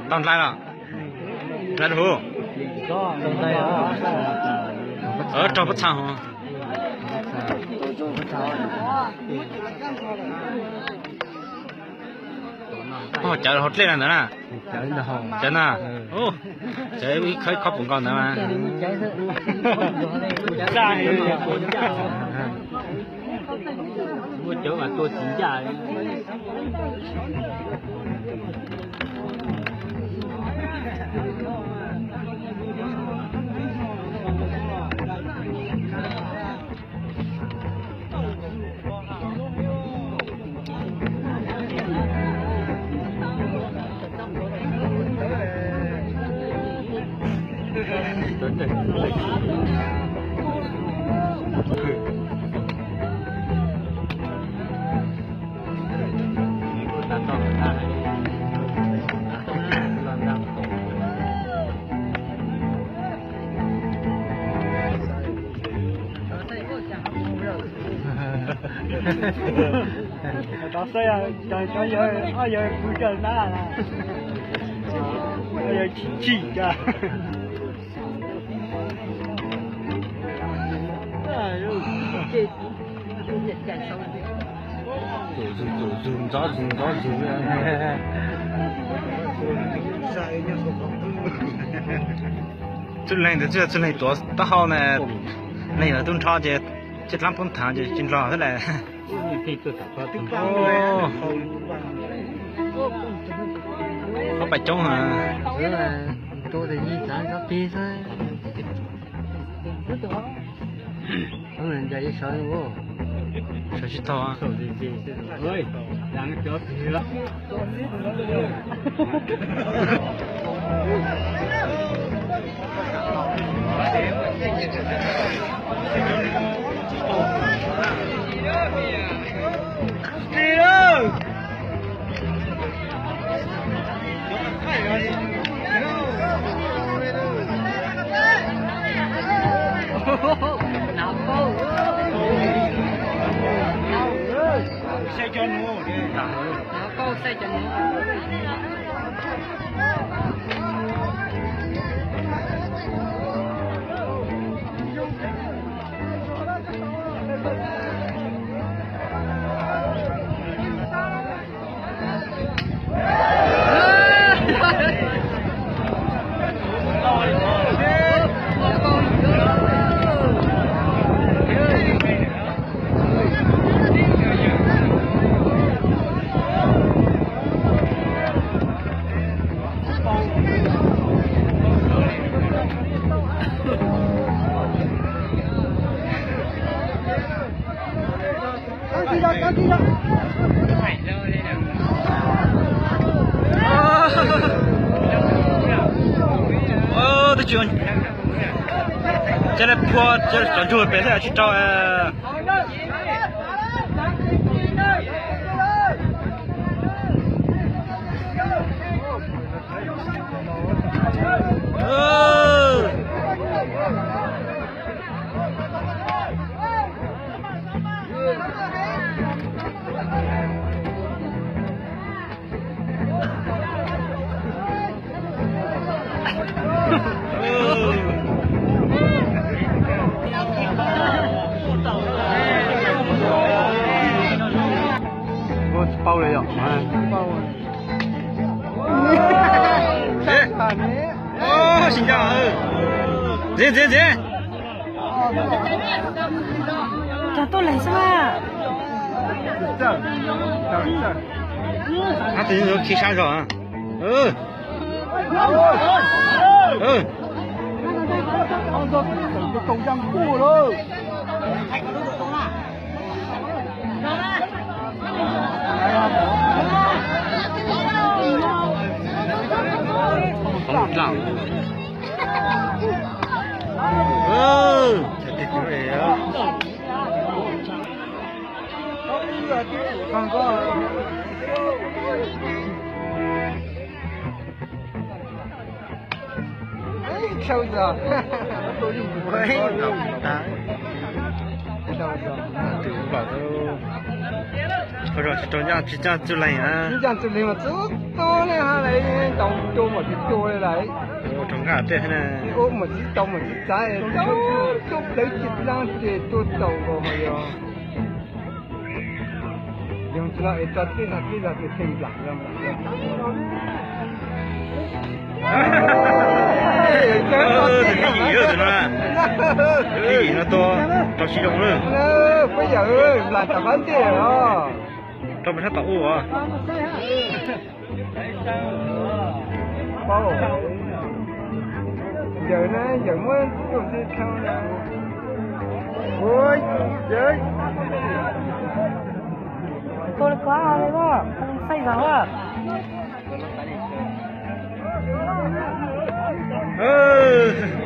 Tau nplai los? Nplai huv. Raug pob txha hov. Cawv hauv dlej na ntawd na. Cawv na. Cawv ib khob pum nkaus ntawd mas. Muaj cawv mas tua tsis ncaj. Tov xwb, cov yawg, ob yawg pw cov nab, yawg chim chim cov. Tus zug tus zug ntxov zug ntxov zug. Txwj leeg ntawd txwj leeg tuav taub hau na, leeg yuav tub nrho ces tsis dlaab poob thav ces tsis nrog xwb las. Ob pais coob heev. Sawv tsis tau. Twb tsis, cov lawv phua cov ntsuag pem xwb tsis rau. Ua tsis paub li yom. Ntxiv, ntxiv, ntxiv. Cog tuaj leeg xwb mas. Hab tus yuav khi sab zog. Ua zog tsis rau ncaj tsis ncaj txuj leeg na. Ncaj txuj leeg mas txub tub ne ha lawm, tau cua mas tsis cua li lawm. Ua rau nkaj tej na. Ua mas tsis tau mas tsis txav, cua plawv tsis laab ces tua tau nkaus ho yog. Yog tsis los es tso tib zag tib zag tes theej nplam los nplam los. Thib yim no tua rau siv zoo na. Puab yawm nplam tam qab ntej os. Rau pem sab tom u os. Yawm na, yawm muab tuaj xwb thaub na. Ua, yawm. Tua li kuv hais li, xaij zog a.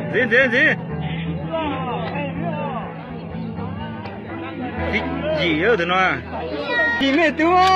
Ntxiv, ntxiv, ntxiv. Thib yim tus no. Yim me tub a.